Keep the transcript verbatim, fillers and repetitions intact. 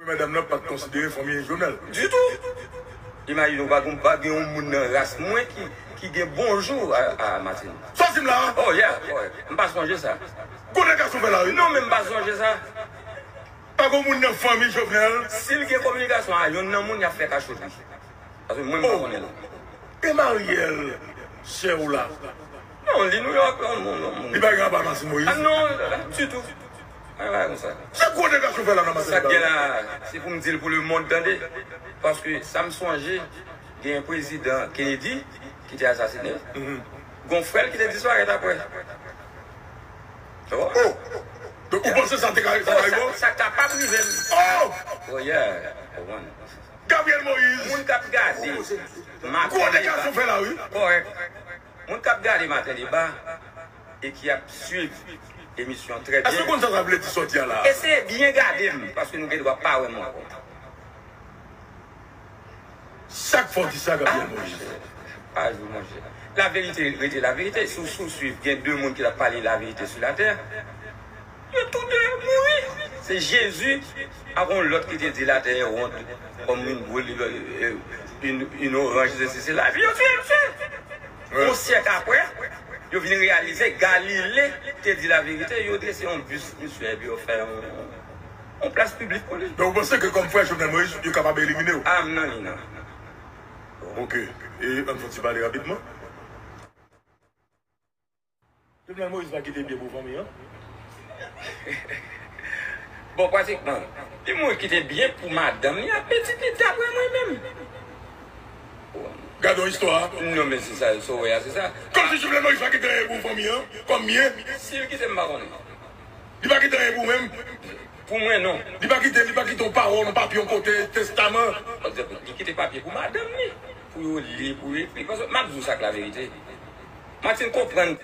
Premyè dam nan pa t konsidere fanmi Jovenel. Ditou. Imajine w, pa gen, pa gen yon moun nan ras mwen ki, ki gen bonjou a, a Martine. Sa w di m la a? Oh, yeah, oh, m pa sonje sa. Gwo nèg gason fè la, wi. Non, men m pa sonje sa. Pa gen moun nan fanmi Jovenel. Si l gen kominikasyon a yonn nan moun, y ap fè kachotri. Paske mwen, m pa konnen l. E Mariel, sè w la? Non, li Nouyòk, non, non, non. Li pa gen apa Martine Moïse? Ah, non, ditou. Ay, ay, konsa. Se gwo nèg gason fè la nan Martine. Sa k gen la, se pou m di l pou lemonn tande. Paske sa m sonje, gen prezidan Kennedy ki te asasine. Gon frè l ki te disparèt apre. Oh! Donk, ou panse sa te ka, sa ka rive? Sa, sa kapab rive m. Oh! Oh, yeah. Gabriel Moïse. Moun k ap gade. Gwo nèg gason fè la, wi. Kòrèk. Moun k ap gade Maten Deba e ki ap swiv emisyon trè byen. Èske w konn sa sa vle di sòti a la? Eseye byen gade m, paske nou gen dwa pa wè m ankò. Sa k fè w di sa, Gabriel Moïse? Pa jou, monchè. Laverite rete laverite. Si w, si w swiv, gen de moun ki t ap pale laverite sou latè. Yo tou de mouri. Se Jezi ak yon lòt ki te di latè est ronde comme une boule, une, une orange, se, se, se lavi. Yo tiye misye. Yon syèk apre, yo vin reyalize Galile te di laverite. Yo drese yon bis misye epi yo fè yon, yon plas piblik pou li. Donk, ou panse ke kòm frè Jovenel Moïse, yo kapab elimine w? Ah, m nan li, non. Ok. E ann fè yon ti pale rapidman. Jovenel Moïse pa kite byen pou fanmi an? Bon, pratikman, li mwen kite byen pou madanm li ak pitit li, daprè mwen menm. Gade yon istwa. Non, men se sa, sa w wè a, se sa. Kòmsi Jovenel Moïse pa kite anyen pou fanmi an, kòm byen. Si l kite, m pa konnen. Li pa kite anyen pou ou menm? Pou mwen, non. Li pa kite, li pa kite yon pawòl, yon papye, yon kote, testaman. Li kite papye pou madanm li, pou yo li, pou yo ekri. Paske m ap di w sa k laverite. Martine konprann.